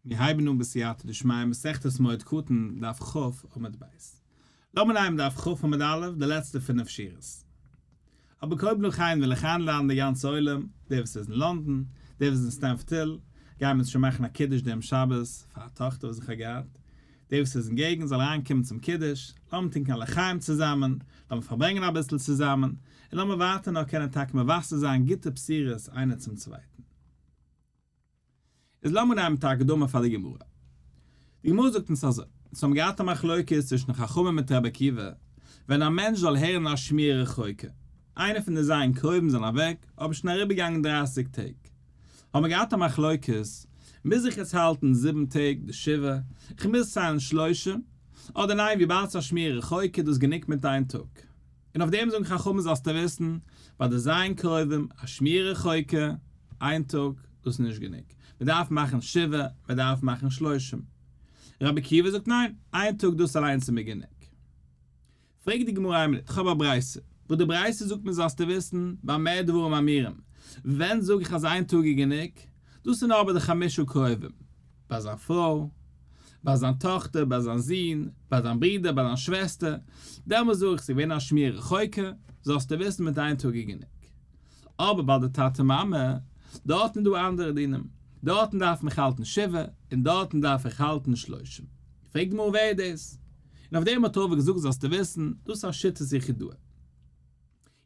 מיר הייבן אן בסייעתא דשמיא מסכת מועד קטן דף כ' עמוד ב'. לאמיר נעמען דף כ' עמוד א' די לעצטע פינף שורות. אבער קודם נאך איין וויל איך איינלאדן די גאנצע עולם, דער וואס איז אין לאנדאן, דער וואס איז אין סטעמפארד היל, גייען מיר שוין מאכן א קידוש דעם שבת פאר א טאכטער וואס איך האב געהאט, דער וואס איז אין געגנט זאל אריינקומען צום קידוש, לאמיר טרינקען א לחיים צוזאמען, לאמיר פארברענגען אביסל צוזאמען, און לאמיר ווייטער נאר קענען טאקע מבשר זיין גוטע בשורות איינער צום צווייטן. איז לאמיר נעמען מיט א הקדמה פאר די גמרא. די גמרא זאגט אונז אזוי, אונז האבן געהאט א מחלוקת צווישן חכמים מיט רבי עקיבא, ווען א מענטש זאל הערן א שמועה רחוקה, איינער פון די זיין קרובים זענען אוועק, אבער שוין אריבערגעגאנגען דרייסיג טעג, האבן מיר געהאט א מחלוקת, מוז איך יעצט האלטן זיבן טעג די שבעה, איך מוז ציילן שלושים, אדער ניין וויבאלד ס'איז א שמועה רחוקה איז דאס גענוג מיט איין טאג. און אויף דעם זאגן חכמים זאלסטו וויסן, ביי די ז' קרובים, א שמועה רחוקה, איין טאג, דאס איז נישט גענוג, מען דארף מאכן שבעה, מען דארף מאכן שלושים. רבי עקיבא זאגט ניין, איין טאג דאס אליינס איז מיר גענוג. פרעגט די גמרא איין מינוט, איך האב א ברייתא, וואס די ברייתא זאגט מיר זאלסטו וויסן, במה דברים אמורים, ווען זאג איך אז איין טאג איז גענוג, דאס איז נאר ביי די חמשה קרובים, ביי זיין פרוי, ביי זיין טאכטער, ביי זיין זון, ביי זיין ברודער, ביי זיין שוועסטער, דעמאלס זאג איך ס'איז געווען א שמועה רחוקה, זאלסטו וויסן מיט איין טאג איז גענוג. אבער ביי די טאטע מאמע, דארטן איז דא אנדערע דינים, דארטן דארף מען האלטן שבעה, און דארטן דארף איך האלטן שלושים. פרעגט די גמרא ווער איז דאס? און אויף דעם האט רבא געזאגט זאלסטו וויסן, דאס איז א שיטת יחידאה.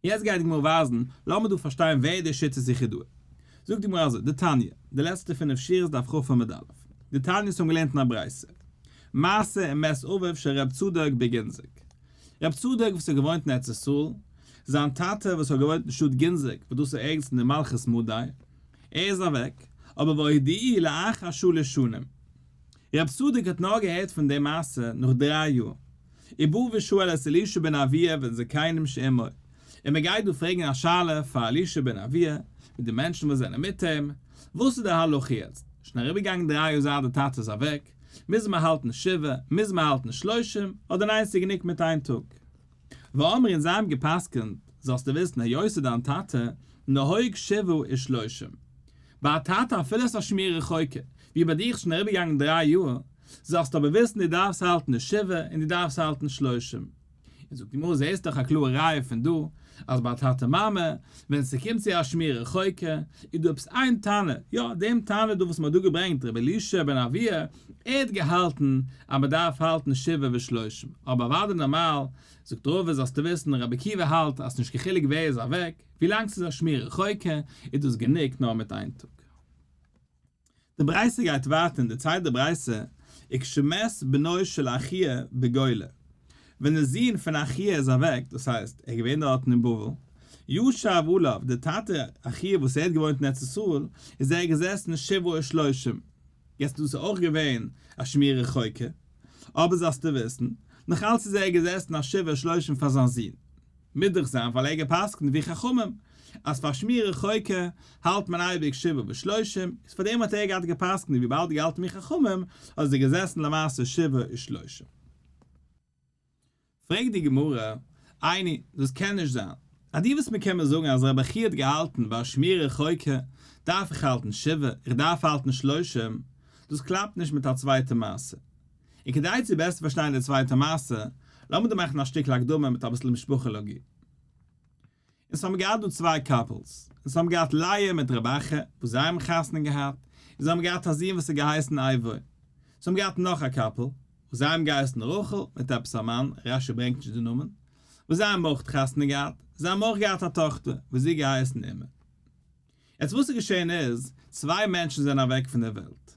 יעצט גייט די גמרא ווייזן, לאמיר דא פארשטיין ווער די שיטת יחידאה. זאגט די גמרא אזוי, דתניא, די לעצטע פינף שורות דף כ עמוד א', דתניא אונז האבן געלערנט אין א ברייתא, מעשה ומת אביו של ר' צדוק בגינזק, ר' צדוק וואס האט געוואוינט אין ארץ ישראל, זיין טאטע וואס האט געוואוינט אין שטאט גינזק וואס דאס איז ערגעץ אין די מלכות מדי, ער איז אוועק, אבער והודיעוהו לאחר שלש שנים. ר' צדוק האט נאר געהערט פון די מעשה נאך דריי יאר. ובא ושואל את אלישע בן אבויה והזקנים שעמו, און מען גייט דא פרעגן א שאלה פאר אלישע בן אבויה מיט די מענטשן וואס זענען מיט אים, וואס איז די הלכה יעצט, שוין אריבערגעגאנגען דריי יאר זייט די טאטע איז אוועק, מוז מען האלטן שבעה, מוז מען האלטן שלושים, אדער ניין ס'איז גענוג מיט איין טאג? ואמרו און זיי האבן גע'פסק'נט, זאלסטו וויסן היות ס'איז דיין טאטע, נהוג שבעה ושלושים. ביי א טאטע אפילו עס איז א שמועה רחוקה, ווי ביי דיך איז שוין אריבערגעגאנגען דריי יאר, זאלסטו אבער וויסן דו דארפסט האלטן די שבעה און דו דארפסט האלטן שלושים. און זאגט די גמרא זעסט דאך א קלארע ראיה פון דא אז ביי א טאטע מאמע ווען ס'קומט צו א שמועה רחוקה איז דא עפעס איין תנא, יא דעם תנא דא וואס מ'האט דא געברענגט רבי אלישע בן אבויה, ער האט געהאלטן אז מ'דארף האלטן שבעה ושלושים, אבער אוודאי נארמאל זאגט רבא זאלסטו וויסן רבי עקיבא האלט אז ס'נישט קיין חילוק ווער איז אוועק, ווילאנג ס'איז א שמועה רחוקה איז דאס גענוג נאר מיט איין טאג. די ברייתא גייט ווייטער און דערציילט די ברייתא, וכשמת בנו של אחיה בגולה, ווען די זון פון אחיה איז אוועק, דאס הייסט ער איז געווען דארטן אין בבל, ישב עליו, די טאטע אחיה וואס ער האט געוואוינט אין ארץ ישראל, איז ער געזעסן שבעה ושלושים, יעצט דאס איז אויך געווען א שמועה רחוקה, אבער זאלסטו וויסן, נאך אלץ איז ער געזעסן א שבעה ושלושים פאר זיין זון. מוז דאך זיין ווייל ער געפסקנט ווי חכמים אז פאר שמועה רחוקה האלט מען אייביג שבעה ושלושים, איז פאר דעם האט ער געהאט געפסקנט וויבאלד ער געהאלטן ווי חכמים איז ער געזעסן למעשה שבעה ושלושים. פרעגט די גמרא, איני, דאס קען נישט זיין, אז דו וועסט מיר קומען זאגן אז רבי חייא האט געהאלטן ביי שמועה רחוקה דארף איך האלטן שבעה, איך דארף האלטן שלושים, דאס קלאפט נישט מיט א צווייטע מעשה. און כדי צו בעסער פארשטיין די צווייטע מעשה, לאמיר דא מאכן א שטיקל הקדמה מיט אביסל משפחה-לאגיע. אונז האבן געהאט דא צוויי couples, אונז האבן געהאט לאה מיט רב אחא, וואס זיי האבן חתונה געהאט, און זיי האבן געהאט א זון וואס האט געהייסן אייבו. אונז האבן געהאט נאך א couple, וואס זיי האבן געהייסן רחל מיט עפעס א מאן, רש"י ברענגט נישט די נאמען, וואס זיי האבן אויך חתונה געהאט, זיי האבן אויך געהאט א טאכטער, וואס זי האט געהייסן אימא. יעצט וואס איז געשען איז, צוויי מענטשן זענען אוועק פון דער וועלט.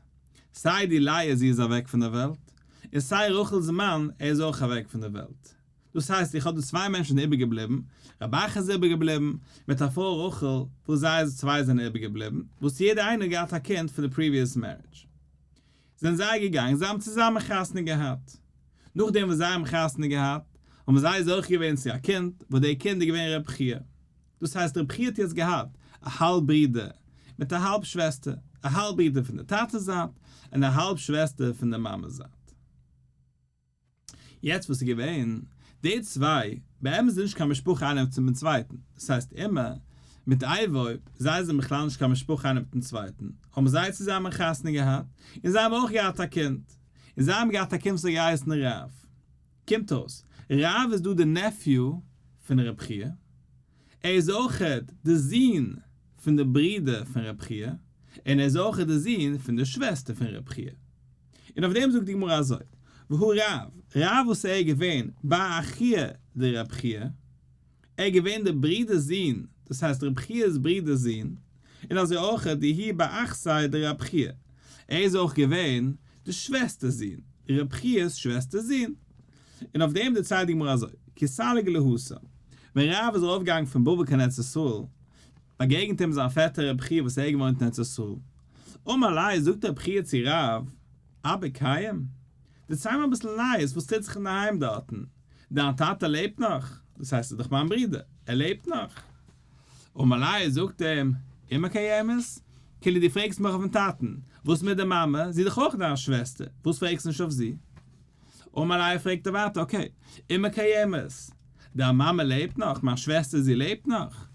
סיי די לאה זי איז אוועק פון דער וועלט, און סיי רחל'ס מאן ער איז אויך אוועק פון דער וועלט. דאס הייסט איך האב דא צוויי מענטשן איבערגעבליבן, רב אחא איז איבערגעבליבן, מיט א פרוי רחל, וואס זיי צוויי זענען איבערגעבליבן, וואס יעדער איינער האט געהאט א קינד פון די previous marriage. זענען זיי געגאנגען, זיי האבן צוזאמען חתונה געהאט. נאכדעם וואס זיי האבן חתונה געהאט, האבן זיי זוכה געווען צו א קינד, וואס דער קינד איז געווען רב חייא. דאס הייסט רב חייא האט יעצט געהאט א האלב ברודער מיט א האלב שוועסטער, א האלב ברודער פון די טאטע'ס זייט און א האלב שוועסטער פון די מאמע'ס זייט. יעצט וואס איז געווען, די צוויי, באמת איז נישט קיין משפחה איינער צום צווייטן, דאס הייסט אימא. מיט אייבוב, זיי זענען בכלל נישט קיין משפחה איינער מיטן צווייטן, האבן זיי צוזאמען חתונה געהאט, און זיי האבן אויך געהאט א קינד, און זיי האבן געהאט א קינד וואס האט געהייסן רב. קומט אויס, רב איז דא די nephew פון רב חייא, ער איז אויכעט די זון פון די ברודער פון רב חייא, און ער איז אויכעט די זון פון די שוועסטער פון רב חייא. און אויף דעם זאגט די גמרא אזוי, והא רב, רב וואס ער איז געווען בר אחוה דרב חייא, ער איז געווען דער ברודער'ס זון, דאס הייסט רב חיא'ס ברודער'ס זון, און אזוי אויך דאיהו בר אחתיה דרב חייא, ער איז אויך געווען די שוועסטער'ס זון, רב חיא'ס שוועסטער'ס זון. און אויף דעם דערציילט די גמרא אזוי, כי סליק להתם, ווען רב איז ארויפגעגאנגען פון בבל קיין ארץ ישראל, באגעגנט אים זיין פעטער רב חייא וואס ער האט געוואוינט אין ארץ ישראל, אמר ליה זאגט רב חייא צו רב, אבא קיים? דערצייל מיר אביסל נייעס וואס טוט זיך אינדערהיים דארטן, דיין טאטע לעבט נאך? דאס הייסט איז דאך מיין ברודער, ער לעבט נאך? אמר ליה זאגט אים, אמא קיימת? כאילו דו פרעגסט מיך אויפן טאטן, וואס מיט די מאמע, זי איז דאך אויך דיין שוועסטער, וואס פרעגסט נישט אויף זי? אמר ליה פרעגט ער ווייטער, okay, אמא קיימת? דיין מאמע לעבט נאך? מיין שוועסטער זי לעבט נאך?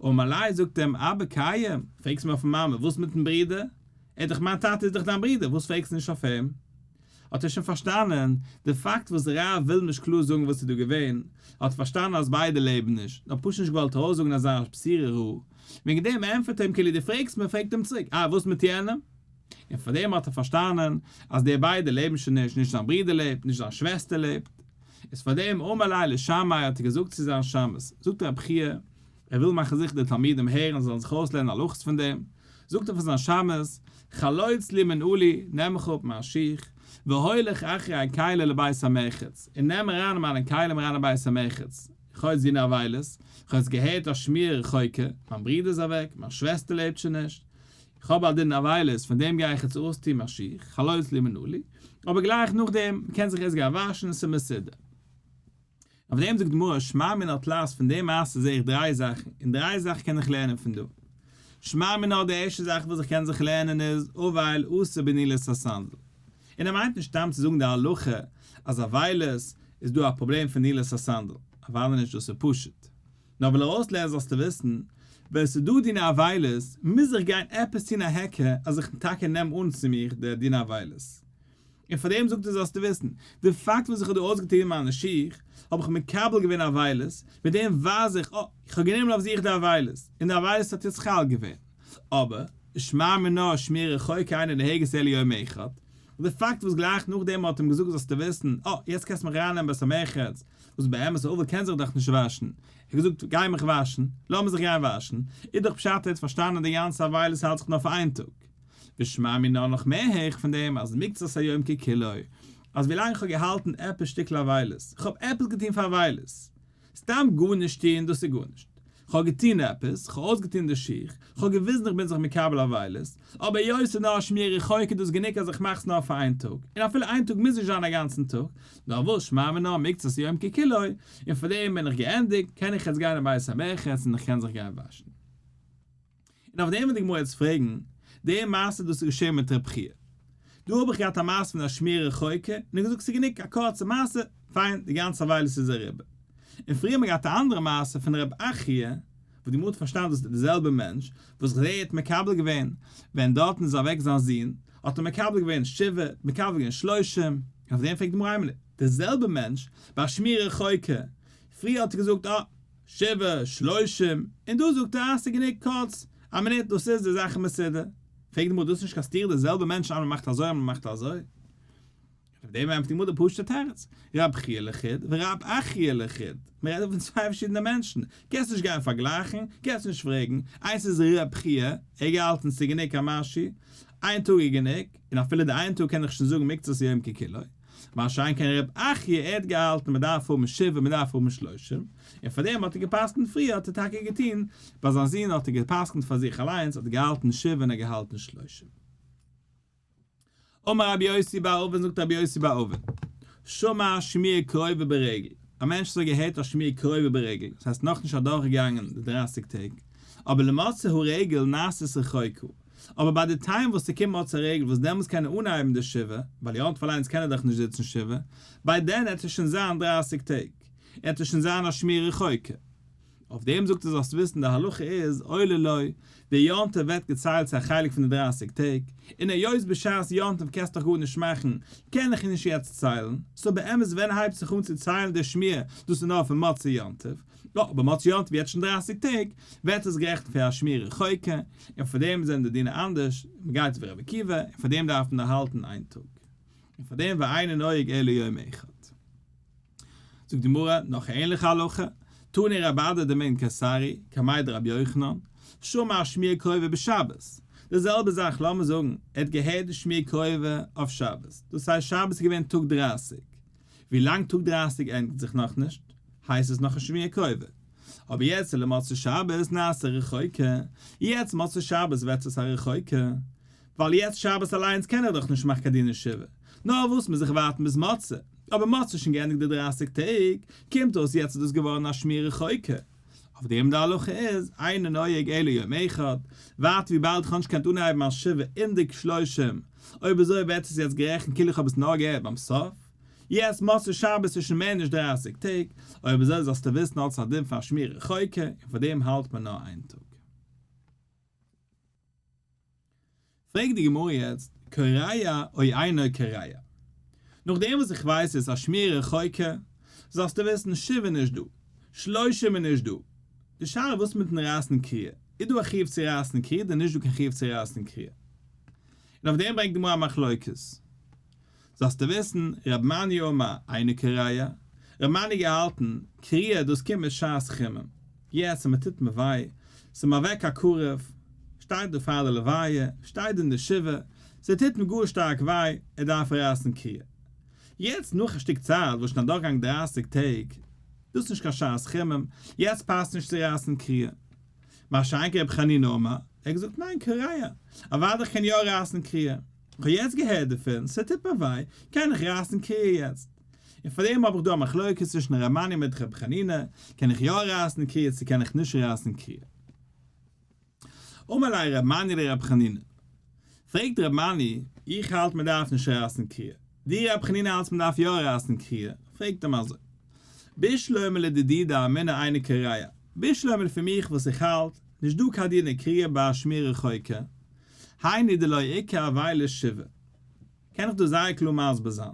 אמר ליה זאגט אים, אבא קיים, פרעגסט מיר אויפן מאמע, וואס מיטן ברודער? ער איז דאך מיין טאטע איז דאך דיין ברודער, וואס פרעגסט נישט אויף אים? האט ער שוין פארשטאנען די פאקט וואס רב וויל נישט קלאר זאגן וואס איז דא געווען, האט פארשטאנען אז ביידע לעבן נישט, נאר פשוט נישט געוואלט ארויסזאגן אזא בשורה רעה, וועגן דעם ענטפערט ער אים כאילו דו פרעגסט מיר פרעגט אים צוריק אה וואס מיט יענעם? און פאר דעם האט ער פארשטאנען אז די ביידע לעבן שוין נישט, נישט זיין ברודער לעבט, נישט זיין שוועסטער לעבט, איז פאר דעם אמר ליה לשמעיה האט ער געזאגט צו זיין שמש, זאגט רב חייא, ער וויל מאכן זיכער די תלמידים הערן זאלן זיך אויסלערנען הלכות פון דעם, זאגט ער פאר זיין שמש, חלוץ לי מנעלי, נעם מיך אפ מיין שיך, והוליך אחרי כלי לבית המרחץ, און נעם אריין מיינע כלים אריין אין בית המרחץ, איך האב יעצט דיני אבילות, איך האב יעצט געהערט א שמועה רחוקה, מיין ברודער איז אוועק, מיין שוועסטער לעבט שוין נישט, איך האב א דין אבילות, פון דעם גיי איך יעצט אויסטון מיין שיך, חלוץ לי מנעלי, אבער גלייך נאכדעם, מ'קען זיך יעצט גיין וואשן, עס איז מסודר. אויף דעם זאגט די גמרא, שמע מינה תלת, פון די מעשה זעה איך דריי זאכן, און דריי זאכן קען איך לערנען פון דא. שמע מינה די ערשטע זאך וואס איך קען זיך לערנען איז, אבל אסור בנעילת הסנדל. און ער מיינט נישט סתם צו זאגן די הלכה אז אבילות איז דא א פראבלעם פון נעילת הסנדל, אוודאי נישט דאס איז פשוט. נאר וויל ארויסלערנען זאלסטו וויסן, ווען עס איז דא דיני אבילות, מוז איך גיין עפעס טון א היכר אז איך טאקע נעם אן צו מיך די דיני אבילות. און פאר דעם זאגט ער זאלסטו וויסן, די פאקט וואס איך האב דא אויסגעטון מיינע שיך, האב איך מקבל געווען אבילות, מיט דעם ווייז איך, אה, איך האב גענומען אויף זיך די אבילות, און די אבילות האט יעצט חל געווען. אבער, שמע מינה שמועה רחוקה אינה נוהגת אלא יום אחד, די פאקט וואס גלייך נאכדעם מ'האט אים געזאגט זאלסטו וויסן, אה, יעצט קענסטו מיך ארייננעמען בית המרחץ, וואס באמת א אבל קען זיך דאך נישט וואשן, ער האט געזאגט גיי מיך וואשן, לאמיר זיך גיין וואשן, איז דאך פשט ער האט פארשטאנען די גאנצע אבילות האלט זיך נאר פאר איין טאג. ושמע מינה נאך מער הער איך פון דעם אז מקצת היום ככולו, אז ווילאנג איך האב געהאלטן עפעס שטיקל אבילות, איך האב עפעס געטון פאר אבילות, סתם גארנישט טון דאס איז גארנישט, איך האב געטון עפעס, איך האב אויסגעטון די שיך, איך האב געוויזן איך בין זיך מקבל אבילות, אבער היות ס'איז נאר א שמועה רחוקה איז דאס גענוג אז איך מאך עס נאר פאר איין טאג, און אפילו איין טאג מוז נישט זיין א גאנצן טאג, נאר וואס שמע מינה מקצת היום ככולו, און פאר דעם בין איך געענדיגט, קען איך יעצט גיין אין בית המרחץ און איך קען זיך גיין וואשן. און אויף דעם וועט די גמרא יעצט פרעגן, די מעשה דאס איז געשען מיט רב חייא. דא האב איך געהאט א מעשה פון א שמועה רחוקה, און ער האט געזאגט ס'איז גענוג א קורצע מעשה, פיין, די גאנצע אבילות איז אריבער. און פריער האט מען געהאט א אנדערע מעשה פון רב אחיה, וואס די גמרא האט פארשטאנען דאס איז די זעלבע מענטש, וואס ער האט מקבל געווען ווען דארטן איז אוועק זיין זון, האט ער מקבל געווען שבעה, מקבל געווען שלושים, און אויף דעם פרעגט די גמרא איין מינוט, די זעלבע מענטש, ביי שמועה רחוקה, פריער האט ער געזאגט אה, שבעה, שלושים, און דא זאגט ער אז ס'איז גענוג קורץ, א מינוט דאס איז די זאך מסודר. פרעגט די גמרא דאס איז נישט קיין סתירה די זעלבע מענטש איינמאל מאכט אזוי איינמאל מאכט אזוי? אויף דעם ענטפערט די גמרא די פשוט'ע תירוץ, רב חייא לחוד ורב אחיה לחוד, מען רעדט דא פון צוויי פארשידענע מענטשן, קענסט נישט גיין פארגלייכן, קענסט נישט פרעגן, איינס איז רב חייא, ער האט געהאלטן ס'איז גענוג א משהו, איין טאג איז גענוג, און אפילו די איין טאג קען איך שוין זאגן מקצת היום ככולו. מה שאין כן ר' אחיה ער האט געהאלטן מען דארף האבן שבעה מען דארף האבן שלושים, און פאר דעם האט ער געפסקנט פריער האט ער טאקע געטון, ביי זיין זון האט ער געפסקנט פאר זיך אליינס האט ער געהאלטן שבעה און ער געהאלטן שלושים. אמר רבי יוסי בר אבין זאגט רבי יוסי בר אבין, שמע שמועה קרובה ברגל, א מענטש וואס האט געהערט א שמועה קרובה ברגל, דאס הייסט נאכנישט אדורכגעגאנגען די דרייסיג טעג, אבער למוצאי הרגל נעשית רחוקה, אבער ביי די time וואס ס'קומט מוצאי רגל וואס דעמאלטס קען ער אנהייבן די שבעה, ווייל יום טוב אליינס קען ער דאך נישט זיצן שבעה, ביי דען עט עס שוין זיין דרייסיג טעג, עט עס שוין זיין א שמועה רחוקה. אויף דעם זאגט ער זאלסט וויסן די הלכה איז עולה לו, די יום טוב ווערט געציילט צו א חלק פון די דרייסיג טעג, און היות בשעת יום טוב קענסטו דאך גארנישט מאכן, קען איך נישט יעצט ציילן, so באמת ווען הייבט זיך אן צו ציילן די שמיעה, דאס איז נאר פון מוצאי יום טוב, יא אבער מוצאי יום טוב יעצט שוין דרייסיג טעג, ווערט עס גערעכנט פאר א שמיעה רחוקה, און פאר דעם זענען די דינים אנדערש, מען גייט ווי רבי עקיבא, און פאר דעם דארף מען האלטן איין טאג. און פאר דעם ואינו נוהג אלא יום אחד. זאגט די גמרא נאך א ענליכע הלכה, תני רב אדא דמן קיסרי, קמיה דרבי יוחנן, שמע שמועה קרובה בשבת, די זעלבע זאך לאמיר זאגן ער האט געהערט די שמועה קרובה אויף שבת, דאס הייסט שבת איז געווען טאג דרייסיג, ווי לאנג טאג דרייסיג ענדיגט זיך נאכנישט, הייסט עס נאך א שמועה קרובה, אבער יעצט למוצאי שבת נעשה רחוקה, יעצט מוצאי שבת ווערט עס א רחוקה, ווייל יעצט שבת אליינס קען איך דאך נישט מאכן קיין דיני שבעה, נאר וואס מוז איך ווארטן ביז מוצאי, אבער מוצאי איז שוין געענדיגט די דרייסיג טעג, קומט אויס יעצט איז דאס געווארן א שמועה רחוקה. אויף דעם די הלכה איז, אינו נוהג אלא יום אחד, ווארט וויבאלד איך האב נישט געקענט אנהייבן מיין שבעה אין די שלושים, אויב אזוי ווערט עס יעצט גערעכנט כאילו איך האב עס נאר געהערט ביים סוף, יעצט מוצאי שבת איז שוין מער נישט דרייסיג טעג, אויב אזוי זאלסטו וויסן אלס א דין פון א שמועה רחוקה, און פאר דעם האלט מען נאר איין טאג. פרעגט די גמרא יעצט, קורע או אינו קורע? נאכדעם וואס איך ווייס עס א שמועה רחוקה, זאלסטו וויסן שבעה נישט דא, שלושים איז נישט דא. די שאלה וואס מיטן רייסן קריעה, איז דא א חיוב צו רייסן קריעה אדער נישט דא קיין חיוב צו רייסן קריעה? און אויף דעם ברענגט די גמרא א מחלוקת. זאלסטו וויסן, ר' מני אמר אינו קורע, ר' מני געהאלטן, קריעה דאס קומט מיט שעת חימום, יעצט אז מ'טוט מיר וויי, ס'איז מיר אוועק א קרוב, שטייט דא פאר די לוויה, שטייט אין די שבעה, ס'טוט מיר גאר שטארק וויי, ער דארף רייסן קריעה. יעצט נאך א שטיק צייט וואס שוין אדורכגעגאנגען דרייסיג טעג, דאס איז נישט קיין שעת חימום, יעצט פאסט נישט צו רייסן קריעה. מה שאין כן רבי חנינא אמר, ער האט געזאגט ניין קורע, אוודאי איך קען יא רייסן קריעה, איך האב יעצט געהערט דערפון, ס'טוט מיר וויי, קען איך רייסן קריעה יעצט? און פאר דעם האב איך דא א מחלוקת צווישן ר' מני מיט ר' חנינא, קען איך יא רייסן קריעה צו קען איך נישט רייסן קריעה? אמר ליה ר' מני לר' חנינא, פרעגט ר' מני, איך האלט מען דארף נישט רייסן קריעה, דו ר' חנינא האלטסט מען דארף יא רייסן קריעה, פרעגט אים אזוי, בשלמא לדידי דאמינא אינו קורע, בשלמא פון מיך וואס איך האלט, נישט דא קיין דיני קריעה ביי שמועה רחוקה, היינו דלא איכא אבילות שבעה. קען איך דאס זייער קלאר מסביר זיין.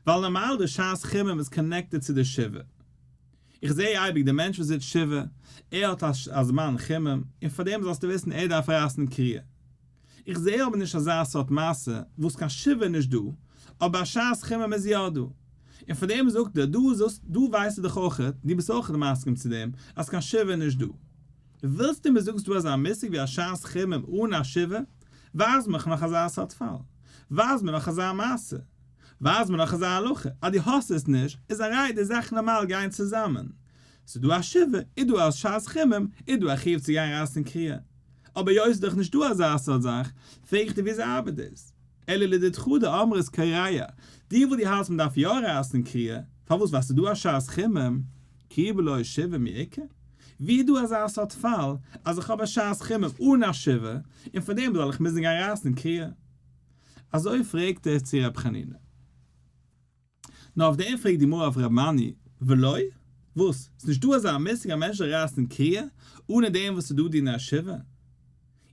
ווייל נארמאל די שעת חימום איז connected צו די שבעה. איך זעה אייביג די מענטש וואס זיצט שבעה, ער האט א זמן חימום, און פאר דעם זאלסטו וויסן ער דארף רייסן קריעה. איך זעה אבער נישט אזא סארט מעשה וואס קיין שבעה נישט דא, אבער א שעת חימום איז יא דא. און פאר דעם זאגט ער, דא זאגסט, דא ווייסטו דאך אויכעט, דו ביסט אויכעט מסכים צו דעם, אז קיין שבעה נישט דא. ווילסטו מיר זאגן ס'דא אזא מושג ווי א שעת חימום אן א שבעה? ווייז מיך נאך אזא סארט פאל. ווייז מיר נאך אזא מעשה. ווייז מיר נאך אזא הלכה. אז דו האסט עס נישט, איז א ראיה די זאכן נארמאל גייען צוזאמען. ס'דא א שבעה, איז דא א שעת חימום, איז דא א חיוב צו גיין רייסן קריעה. אבער היות ס'איז דאך נישט דא אזא סארט זאך, פרעג איך דיר וויאזוי ארבעט דאס? אלא לדידך דאמרת קורע, די וואס דו האלטסט מ'דארף יא רייסן קריעה, פארוואס ווייל ס'איז דא א שעת חימום, קריעה בלא שבעה מי איכא? ווי איז דא אזא סארט פאל אז איך האב א שעת חימום אן א שבעה און פאר דעם זאל איך מוזן גיין רייסן קריעה? אזוי פרעגט ער צו ר' חנינא. נאר אויף דעם פרעגט די גמרא אויף ר' מני, ולא? וואס? ס'איז נישט דא אזא מושג א מענטש זאל רייסן קריעה אנע דעם וואס ס'איז דא דיני השבעה?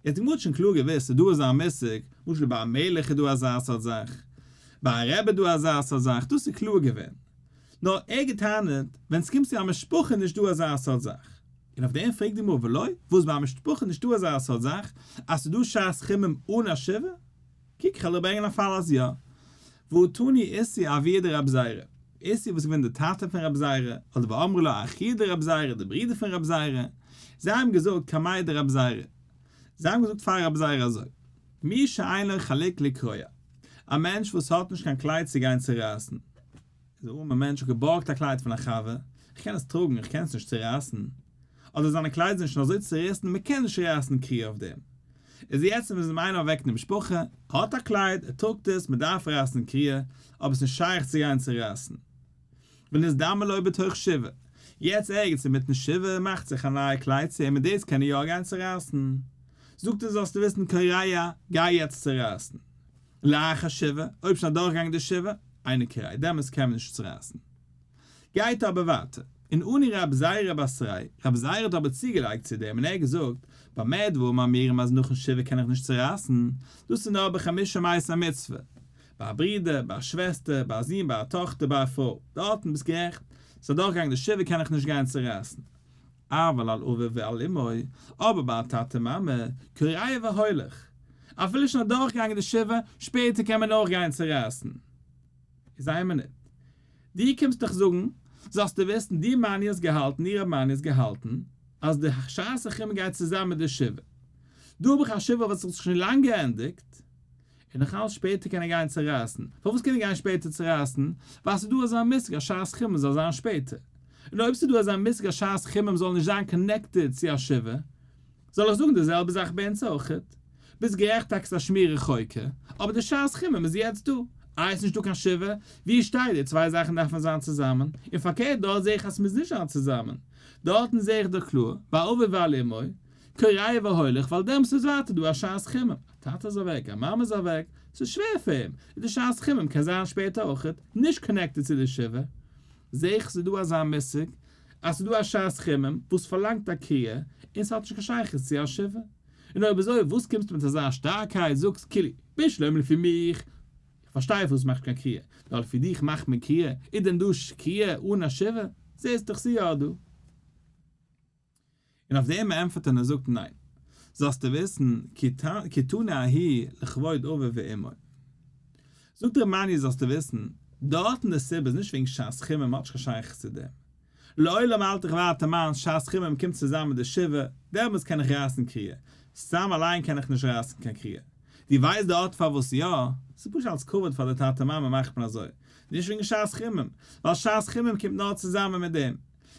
יעצט די גמרא האט שוין קלאר געוואוסט ס'איז דא אזא מושג, למשל ביי א מלך איז דא אזא סארט זאך, ביי א רבי איז דא אזא סארט זאך, דאס איז קלאר געווען. נאר ער געטענה'ט, ווען ס'קומט צו א משפחה איז נישט דא אזא סארט זאך. און אויף דעם פרעגט די גמרא ולא? וואס ביי א משפחה איז נישט דא אזא סארט זאך אז ס'איז דא שעת חימום אן א שבעה? קוק כ'על דיר ברענגען א פאל אז יא. והא תני איסי אבוה דרב זירא, איסי וואס איז געווען די טאטע פון רב זירא, אדער ואמרי לה אחוה דרב זירא, די ברודער פון רב זירא, זיי האבן געזאגט קמיה דרב זירא, זיי האבן געזאגט פאר רב זירא אזוי, מי שאין לו חלוק לקרוע, א מענטש וואס האט נישט קיין קלייד צו גיין צורייסן, איז א ארעמער מענטש האט געבארגט א קלייד פון א חבר, איך קען עס טראגן, איך קען עס נישט צורייסן, אדער זיינע קליידער זענען שוין אזוי צוריסן מען קען נישט רייסן קריעה אויף דעם, איז יעצט מוז אים איינער אוועקן די משפחה, ער האט א קלייד, ער טראגט עס, מען דארף רייסן קריעה, אבער עס איז נישט שייך צו גיין צורייסן. ונזדמן לו בתוך שבעה, יעצט ערגעץ אינמיטן שבעה מאכט זיך א נייע קלייד צו אים און דאס קען ער יא גיין צורייסן, זאגט ער זאלסטו וויסן קורע, גיי יעצט צורייסן. לאחר שבעה, אויב שוין אדורכגעגאנגען די שבעה, אינו קורע, דעמאלטס קען מען נישט צורייסן. גייט אבער ווייטער. און עני רב זירא בתריה, רב זירא האט אבער צוגעלייגט צו דעם און ער האט געזאגט, במה דברים אמורים אז נאכן שבעה קען איך נישט צורייסן, דאס איז נאר בחמשה מתי מצוה, ביי א ברודער, ביי א שוועסטער, ביי א זון, ביי א טאכטער, ביי א פרוי, דארטן ביסט גערעכט, ס'איז אדורכגעגאנגען די שבעה קען איך נישט גיין צורייסן. אבל על אביו ועל אמו, אבער ביי א טאטע מאמע, קורע והולך. אפילו שוין אדורכגעגאנגען די שבעה, שפעטער קען מען אויך גיין צורייסן. איז איין מינוט. דו קומסט דאך זאגן, זאלסטו וויסן, דו מני האסט געהאלטן, דו רב מני האסט געהאלטן, אז די שעת החימום גייט צוזאמען מיט די שבעה. דא האב איך א שבעה וואס האט זיך שוין לאנג געענדיגט, און נאך אלץ שפעטער קען ער גיין צורייסן. פארוואס קען ער גיין שפעטער צורייסן? ווייל ס'איז דא אזא מושג אז שעת חימום זאל זיין שפעטער. און אויב ס'איז דא אזא מושג אז שעת חימום זאל נישט זיין connected צו א שבעה, זאל איך זאגן די זעלבע זאך ביי אונז אויכעט? ביסט גערעכט טאקע ס'איז א שמועה רחוקה, אבער די שעת חימום איז יעצט דא. איי ס'נישט דא קיין שבעה? ווי שטייט די צוויי זאכן דארפן זיין צוזאמען? און פארקערט דארט זעה איך אז ס'מוז נישט זיין צוזאמען. דארטן זעה איך דאך קלאר, ביי אביו ועל אמו, קורע והולך, ווייל דעמאלטס איז ווייטער דא א שעת חימום. א טאטע איז אוועק, א מאמע איז אוועק, ס'איז שווער פאר אים, איז די שעת חימום קען זיין שפעטער אויכעט, נישט connected צו די שבעה. זעה איך ס'איז דא אזא מושג אז ס'איז דא א שעת חימום וואס פארלאנגט א קריעה און ס'האט נישט קיין שייכות צו א שבעה. און אויב אזוי וואס קומסטו מיט אזא שטארקייט זאגסט כאילו בשלמא לפי מיך, איך פארשטיי פארוואס מ'מאכט קיין קריעה, נאר לפי דיך מאכט מען קריעה, איז דען דא קריעה אן א שבעה? זעסט דאך ס'איז יא דא. און אויף דעם ענטפערט ער און ער זאגט ניין, זאלסטו וויסן, כי תנא ההוא לכבוד אביו ואמו. זאגט ר' מני זאלסטו וויסן, דארטן די סיבה איז נישט וועגן שעת חימום האט נישט קיין שייכות צו דעם. לעולם האלט איך ווייטער מיין שעת חימום קומט צוזאם מיט די שבעה, דעמאלטס קען איך רייסן קריעה, סתם אליין קען איך נישט רייסן קיין קריעה. דו ווייסט די ארט פארוואס יא? ס'איז פשוט אלס כבוד פאר די טאטע מאמע מאכט מען אזוי, נישט וועגן שעת חימום, ווייל שעת חימום קומט נאר צוזאמען מיט דעם.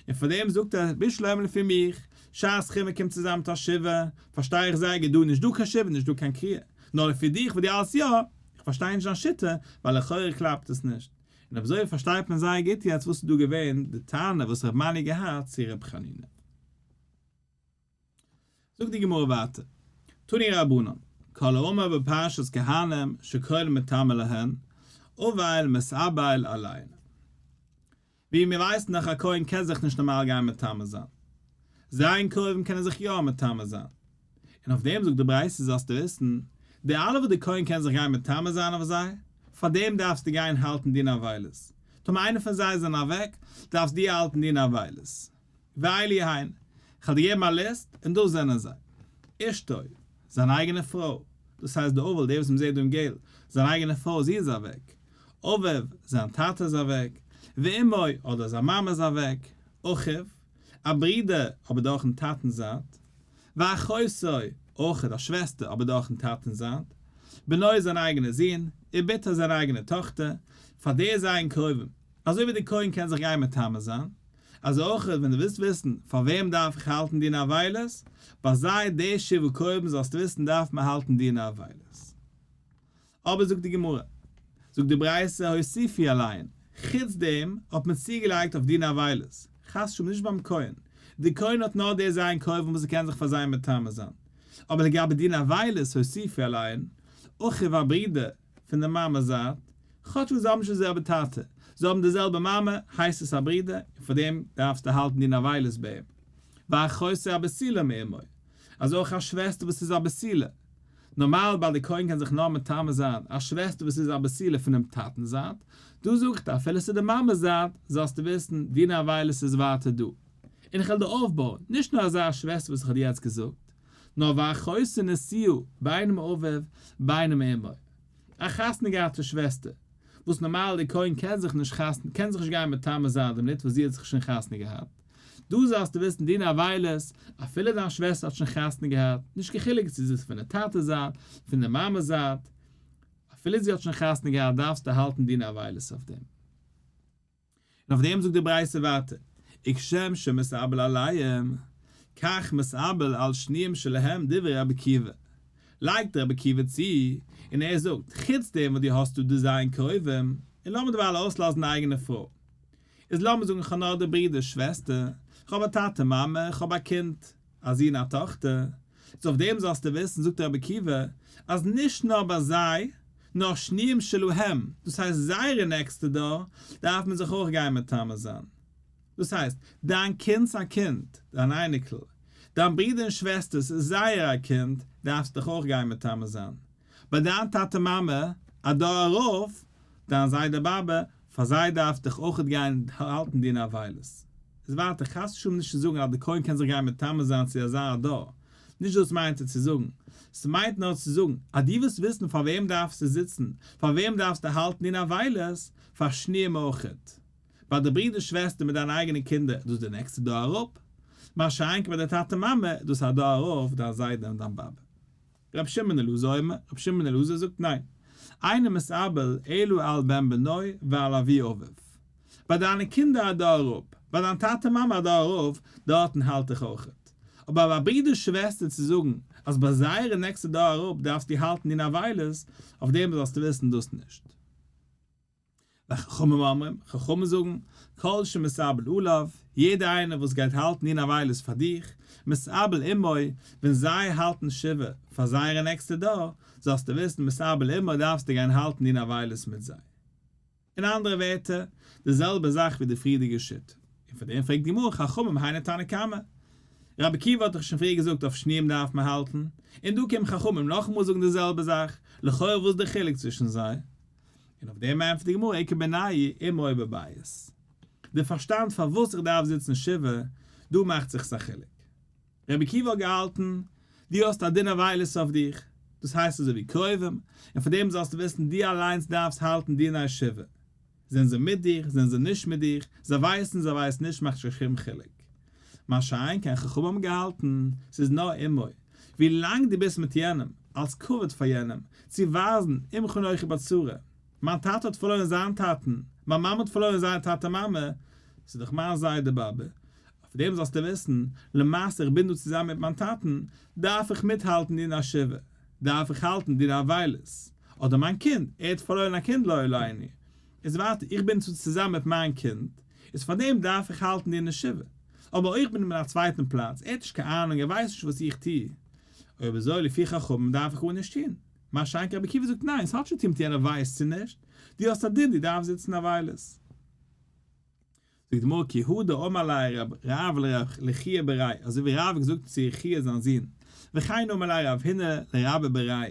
און פאר דעם זאגט ער בשלמא לפי מיך, שעת חימום קומט צוזאם מיט א שבעה, פארשטיי איך זייער גוט דא נישט דא קיין שבעה נישט דא קיין קריעה, נאר לפי דיך וואס דו האלסט יא, איך פארשטיי נישט דיין שיטה, ווייל לכאורה קלאפט עס נישט. און אויב אזוי פארשטייט מען זייער גוט יעצט וואס איז דא געווען די טענה וואס ר' מני געהאט צו ר' חנינא. זאגט די גמרא ווייטער, תנו רבנן, כל האמור בפרשת כהנים שכל מטמא להן, אבל מתאבל עליהן. ווי מיר ווייסן דאך א כהן קען זיך נישט נארמאל גיין מטמא זיין. זיין קרובים קענען זיך יא מטמא זיין. און אויף דעם זאגט די ברייתא זאלסטו וויסן, די אלע וואס די כהן קען זיך גיין מטמא זיין אויף זיי, פאר דעם דארפסטו גיין האלטן דין אבילות. טאמער איינער פון זיי זענען אוועק, דארפסט דו האלטן דין אבילות. ואלו הן, כ'וועל דיר געבן א ליסט, און דאס זענען זיי. אשתו, זיין אייגענע פרוי, דאס הייסט די אבל, דער וואס מ'זעט דא אין געל, זיין אייגענע פרוי, זי איז אוועק. אביו, זיין טאטע איז אוועק. ואמו, אדער זיין מאמע איז אוועק. אחיו, א ברודער, אבער דורכ'ן טאטנ'ס זייט. ואחותו, אויך א שוועסטער, אבער דורכ'ן טאטנ'ס זייט. בנו, זיין אייגענער זון. ובתו, זיין אייגענע טאכטער. פאר די ז' קרובים, אזוי ווי דער כהן קען זיך גיין מטמא זיין, אזוי אויך ווען דו ווילסט וויסן פאר וועם דארף איך האלטן דיני אבילות, ביי זיי די שבעה קרובים זאלסטו וויסן דארף מען האלטן דיני אבילות. אבער זאגט די גמרא, זאגט די ברייתא הוסיפו עליהן, חוץ דעם האט מען צוגעלייגט אויף דיני אבילות, חס ושלום נישט ביים כהן, די כהן האט נאר די ז' קרובים וואס ער קען זיך פאר זיי מטמא זיין, אבער לגבי דיני אבילות הוסיפו עליהן, אחיו א ברודער פון די מאמע'ס זייט, כאטש וואס זיי האבן נישט די זעלבע טאטע, זיי האבן די זעלבע מאמע, הייסט עס א ברודער, און פאר דעם דארפסטו האלטן דיני אבילות ביי אים. ואחותו הבתולה מאמו, אז אויך א שוועסטער וואס איז א בתולה. נארמאל ביי די כהן קען זיך נאר מטמא זיין א שוועסטער וואס איז א בתולה פונעם טאטנ'ס זייט, דא זאגט ער אפילו ס'איז די מאמע'ס זייט, זאלסטו וויסן, דיני אבילות איז ווייטער דא. און איך וועל דיר אויפבויען, נישט נאר אזא שוועסטער וואס איך האב דיר יעצט געזאגט, נאר ואחותו נשואה בין מאביו בין מאמו. א חתונה געהאטע שוועסטער, וואס נארמאל די כהן קען זיך נישט חתונה קען זיך נישט גיין מטמא זיין די מינוט וואס זי האט זיך שוין חתונה געהאט, דא זאלסטו וויסן דיני אבילות, אפילו דיין שוועסטער האט שוין חתונה געהאט, נישט קיין חילוק צו זי איז פון די טאטע זייט, פון די מאמע זייט, אפילו זי האט שוין חתונה געהאט דארפסטו האלטן דיני אבילות אויף דעם. און אויף דעם זאגט די ברייתא ווייטער, וכשם שמתאבל עליהם, כך מתאבל על שניים שלהם דברי רבי עקיבא. לייגט רבי עקיבא צו, און ער זאגט, חוץ דעם וואס דו האסט דא די ז' קרובים, און לאמיר דערווייל אויסלאזן די אייגענע פרוי. איז לאמיר זאגן איך האב נאר די ברודער שוועסטער, איך האב א טאטע מאמע, איך האב א קינד, א זון א טאכטער, איז אויף דעם זאלסטו וויסן, זאגט רבי עקיבא, אז נישט נאר ביי זיי, נאר שניים שלהם, דאס הייסט זייערע נעקסטע דור, דארף מען זיך אויך גיין מטמא זיין. דאס הייסט, דיין קינד'ס א קינד, דיין אייניקל, דיין ברודער און שוועסטער'ס זייער א קינד, דארפסט דיך אויך גיין מטמא זיין. ביי דיין טאטע מאמע, א דור ארויף, דיין זיידע באבע, פאר זיי דארפסט דיך אויכעט גיין האלטן דיני אבילות. איז ווייטער חס ושלום נישט צו זאגן אז די כהן קען זיך גיין מטמא זיין צו אזא א דור, נישט דאס מיינט ער צו זאגן, ס'מיינט נאר צו זאגן אז דו ווילסט וויסן פאר וועם דארפסטו זיצן, פאר וועם דארפסטו האלטן דיני אבילות, פאר שניים אויכעט. ביי די ברודער שוועסטער מיט דיינע אייגענע קינדער איז דאס די נעקסטע דור אראפ, מה שאין כן ביי די טאטע מאמע איז דאס א דור ארויף דיין זיידע און דיין באבע. רבי שמעון אלעזר אומר, רבי שמעון אלעזר זאגט ניין, אינו מתאבל אלא על בן בנו ועל אבי אביו. ביי דיינע קינדער א דור אראפ, ביי דיין טאטע מאמע א דור ארויף, דארטן האלט איך אויכעט. אבער ביי ברודער שוועסטער צו זאגן אז ביי זייערע נעקסטע דור אראפ דארפסטו האלטן דיני אבילות, אויף דעם זאלסטו וויסן דאס נישט. וחכמים אומרים, חכמים זאגן, כל שמתאבל עליו, יעדער איינער וואס גייט האלטן דיני אבילות פאר דיך, מתאבל עמו, ווען זיי האלטן שבעה פאר זייערע נעקסטע דור, זאלסטו וויסן מתאבל עמו דארפסטו גיין האלטן דיני אבילות מיט זיי. אין אנדערע ווערטער, די זעלבע זאך ווי די פריערדיגע שיטה. און פאר דעם פרעגט די גמרא חכמים היינו תנא קמא. רבי עקיבא האט דאך שוין פריער געזאגט אויף שניים דארף מען האלטן, און דא קומען חכמים נאכאמאל זאגן די זעלבע זאך, לכאורה וואס איז די חילוק צווישן זיי? און אויף דעם ענטפערט די גמרא איכא בינייהו אמו בבית. די פארשטאנד פארוואס איך דארף זיצן שבעה, דא מאכט זיך עס א חילוק. רבי עקיבא האט געהאלטן, דו האסט א דין אבילות אויף דיך, דאס הייסט אזוי ווי קרובים, און פאר דעם זאלסטו וויסן דו אליינס דארפסט האלטן דיני שבעה. זענען זיי מיט דיך, זענען זיי נישט מיט דיך, זיי ווייסן, זיי ווייסן נישט, מאכט נישט קיין שום חילוק. מה שאין כן חכמים האבן געהאלטן, ס'איז נאר עמו, ווי לאנג דו ביסט מיט יענעם, אלס כבוד פאר יענעם, צו ווייזן, עמך אנכי בצרה, מיין טאטע האט פארלוירן זיין טאטן, מיין מאמע האט פארלוירן זייער טאטע מאמע, ס'איז דאך מיין זיידע באבע, אויף דעם זאלסטו וויסן, למעשה איך בין דא צוזאמען מיט מיין טאטן, דארף איך מיטהאלטן דיני שבעה, דארף איך האלטן דיני אבילות, אדער מיין קינד, ער האט פארלוירן א קינד לא עלינו, איז ווייטער איך בין צוזאמען מיט מיין קינד, איז פאר דעם דארף איך האלטן דיני שבעה, אבער אויך בין איך אין א צווייטן פלאץ, ער האט נישט קיין אהנונג, ער ווייסט נישט וואס איך טו, אויב אזוי לפי חכמים דארף איך גארנישט טון, מה שאין כן רבי עקיבא זאגט ניין, ס'האט נישט צו טון מיט יענער ווייסט צו נישט, דו האסט א דין, דו דארפסט זיצן אבילות. זאגט די גמרא כי הא דאמר ליה רב לחייא בריה, אזוי ווי רב האט געזאגט צו חייא זיין זון, וכן אמר ליה רב הונא לרבה בריה,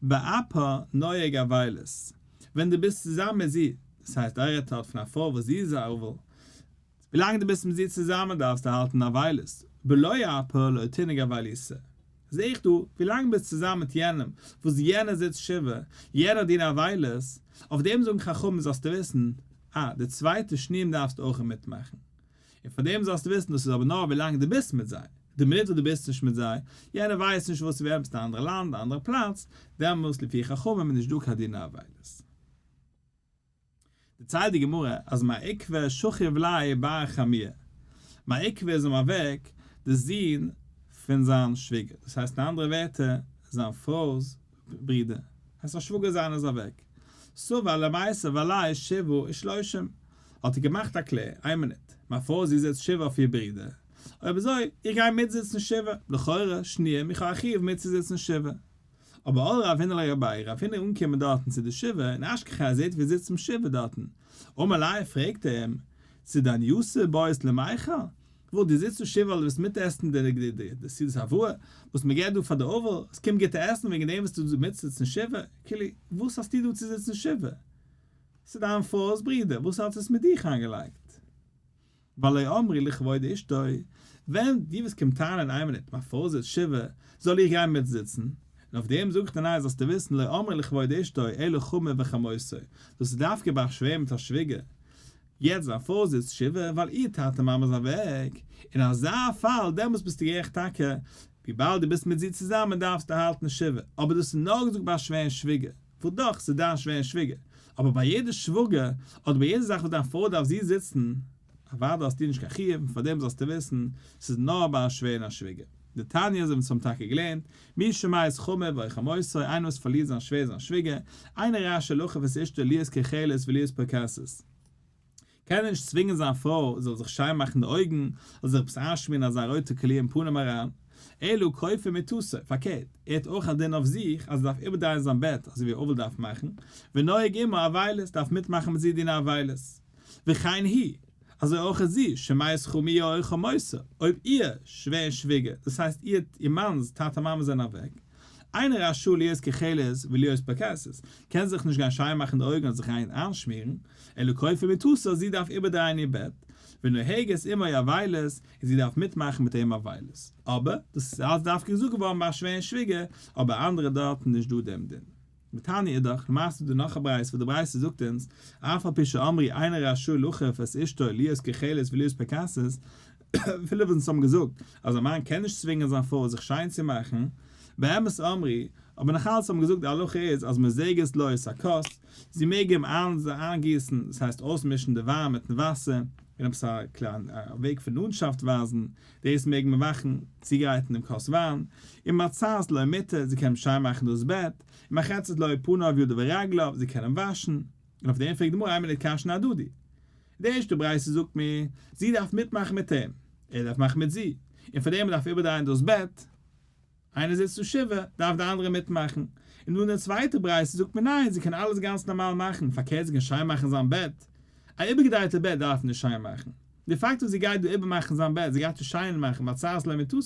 באפה נוהג אבילות, ווען דו ביסט צוזאמען מיט זי, דאס הייסט ער רעדט דארט פון א פרוי וואס זי איז א אבל, ווילאנג דו ביסט מיט זי צוזאמען דארפסטו האלטן אבילות, בלא אפה לא תנהוג אבילותא. זע איך דא, ווילאנג ביסט צוזאמען מיט יענעם וואס יענער זיצט שבעה, יענער האט דיני אבילות, אויף דעם זאגן חכמים זאלסטו וויסן, אה, די צווייטע שניים דארפסטו אויך מיטמאכן. און פאר דעם זאלסטו וויסן דאס איז אבער נאר ווילאנג דו ביסט מיט זיי, די מינוט וואס דו ביסט נישט מיט זיי, יענער ווייסט נישט וואס ווען, ביסט אין א אנדערע לאנד, א אנדערע פלאץ, דעמאלס לפי חכמים איז נישט דא קיין דיני אבילות. דערציילט די גמרא אז מר עוקבא שכיב ליה בר חמוה, מר עוקבא איז אים אוועק די זון פון זיין שוויגער, דאס הייסט אין אנדערע ווערטער זיין פרוי'ס ברודער, הייסט א שוואגער זיינער איז אוועק, סבר למיתב עליה שבעה ושלושים, האט ער געמאכט א קלער, איין מינוט, מיין פרוי זי זיצט שבעה אויף איר ברודער, אויב אזוי איך גיי מיטזיצן שבעה, לכאורה שניים איך האב א חיוב מיטצוזיצן שבעה. אבער על רב הונא לגביה, רב הונא אנגעקומען דארטן צו די שבעה, און אשכחיה ער זעט ווי ער זיצט צום שבעה דארטן, אמר ליה פרעגט ער אים, סעודתייתא בעית למיכל? וואס דו זיצט צום שבעה ווייל דו ווילסט מיטעסן די די סעודת הבאה וואס מען געבט דא פאר די אבל, עס קומט גוטע עסן וועגן דעם ווילסטו דא מיטזיצן שבעה, כאילו וואס האסטו דא צו זיצן שבעה? ס'איז דיין פרוי'ס ברודער, וואס האט עס מיט דיך איינגעלייגט? והלא אמרו לכבוד אשתו, ווען דו וועסט קומען טענה'ן איין מינוט, מיין פרוי זיצט שבעה, זאל איך גיין מיטזיצן? און אויף דעם זאג איך דיר ניין זאלסטו וויסן לא אמרו לכבוד אשתו אלא חמיו וחמותו, דאס איז דווקא ביי א שווער מיט א שוויגער, יעצט זיין פרוי זיצט שבעה ווייל איר טאטע מאמע איז אוועק, אין אזא פאל דעמאלטס ביסטו גערעכט טאקע, וויבאלד דו ביסט מיט זי צוזאמען דארפסטו האלטן שבעה, אבער דאס איז נאר געזאגט ביי א שווער און שוויגער, וואס דאך ס'איז דיין שווער און שוויגער, אבער ביי יעדע שוואגער, אדער ביי יעדע זאך וואס דיין פרוי דארף זי זיצן, אוודאי האסטו נישט קיין חיוב און פארדעם זאלסטו וויסן, ס'איז נאר ביי א שווער און א שוויגער. דתניא אזוי ווי אונז האבן טאקע געלערנט, מי שמת חמיו או חמותו, איינער וואס פארלירט זיין שווער זיין שוויגער, אינו רשאי לכוף את אשתו להיות כוחלת ולהיות פרכסת. קען ער נישט צווינגען זיין פרוי זאל זיך שיין מאכן די אויגן, אדער זיך עפעס איינשמירן אזא רויטע קאליר אין פנים אריין, אלא כופה מיטתו, פארקערט, ער האט אויך א דין אויף זיך אז ער דארף איבערדרייען זיין בעט אזוי ווי א אבל דארף מאכן, ונוהג עמה אבילות, דארף מיטמאכן מיט זי דיני אבילות. וכן היא. אזוי אויך איז זי, שמת חמיה או חמותה, אויב איר שווער און שוויגער, דאס הייסט איר איר מאנ'ס טאטע מאמע זענען אוועק, אינה רשאה להיות כוחלת ולהיות פרכסת, קען זי זיך נישט גיין שיין מאכן די אויגן און זיך איינשמירן, אלא כופה מיטתה, זי דארף איבערדרייען איר בעט, ונוהגת עמו אבילות, און זי דארף מיטמאכן מיט אים אבילות. אבער, דאס איז אלץ דווקא געזאגט געווארן ביי א שווער און שוויגער, אבער ביי אנדערע דארטן נישט דא דעם דין. ותניא אידך, למעשה איז דא נאך א ברייתא וואס די ברייתא זאגט אונז, אף על פי שאמרו אינו רשאי לכוף את אשתו להיות כוחלת ולהיות פרכסת, אפילו וואס אונז האבן געזאגט אז א מאן קען נישט צווינגען זיין פרוי זיך שיין צו מאכן, באמת אמרו, אבער נאך אלץ האבן געזאגט די הלכה איז אז מוזגת לו את הכוס, זי מעג אים איינגיסן, דאס הייסט אויסמישן די וויין מיטן וואסער, אין עפעס א קליין א וועג פון נאנטשאפט ווייזן, דאס מעג מען מאכן, צוגרייטן דעם כוס וויין, ומצעת לו מיטה, זי קען אים שיין מאכן דאס בעט, ומרחצת לו פניו ידיו ורגליו, זי קען אים וואשן, און אויף דעם פרעגט די גמרא איין מינוט קשיא אהדדי. די ערשטע ברייתא זאגט מיר, זי דארף מיטמאכן מיט אים, ער דארף מאכן מיט זי, און פאר דעם מ'דארף איבערדרייען דאס בעט, איינער זיצט אויף שבעה, דארף די אנדערע מיטמאכן. און דא אין די צווייטע ברייתא זאגט מען ניין, זי קען אלעס גאנץ נארמאל מאכן, פארקערט זי קען שיין מאכן זיין בעט. א איבערגעדרייטע בעט דארף מען נישט שיין מאכן. די פאקט וואס זי גייט דא איבערמאכן זיין בעט, זי גייט עס שיין מאכן מצעת לו מיטתו,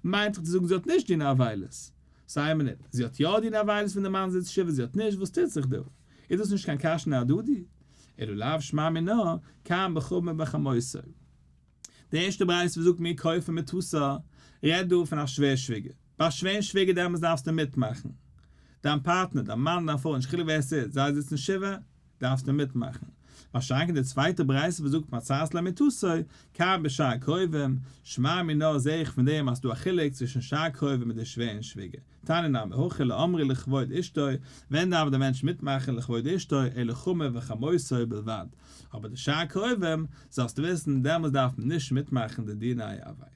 מיינט דאך צו זאגן זי האט נישט דיני אבילות. סא איין מינוט, זי האט יא דיני אבילות ווען די מאן זיצט שבעה, זי האט נישט, וואס טוט זיך דא? איז דאס נישט קיין קשיא אהדדי? אלא לאו שמע מינה, כאן בחמיו ובחמותו. די ערשטע ברייתא וואס זאגט מיר כופה מיטתה, רעדט דא פון א שווער שוויגער. ביי א שווער און שוויגער דעמאלטס דארפסטו מיטמאכן. דיין פארטנער, דיין מאן, דיין פרוי, נישט חילוק ווער עס איז, זיי זיצן שבעה, דארפסטו מיטמאכן. מה שאין כן די צווייטע ברייתא וואס זאגט מצעת לו מיטתו, כאן בשאר קרובים, שמע מינה זעה איך פון דעם אז ס'דא א חילוק צווישן שאר קרובים מיט די שווער און שוויגער. תניא נמי הכי לא אמרו לכבוד אשתו, ווען דארף דער מענטש מיטמאכן לכבוד אשתו, אלא חמיו וחמותו בלבד, אבער די שאר קרובים, זאלסטו וויסן, דעמאלס דארף מען נישט מיטמאכן די דיני אבילות.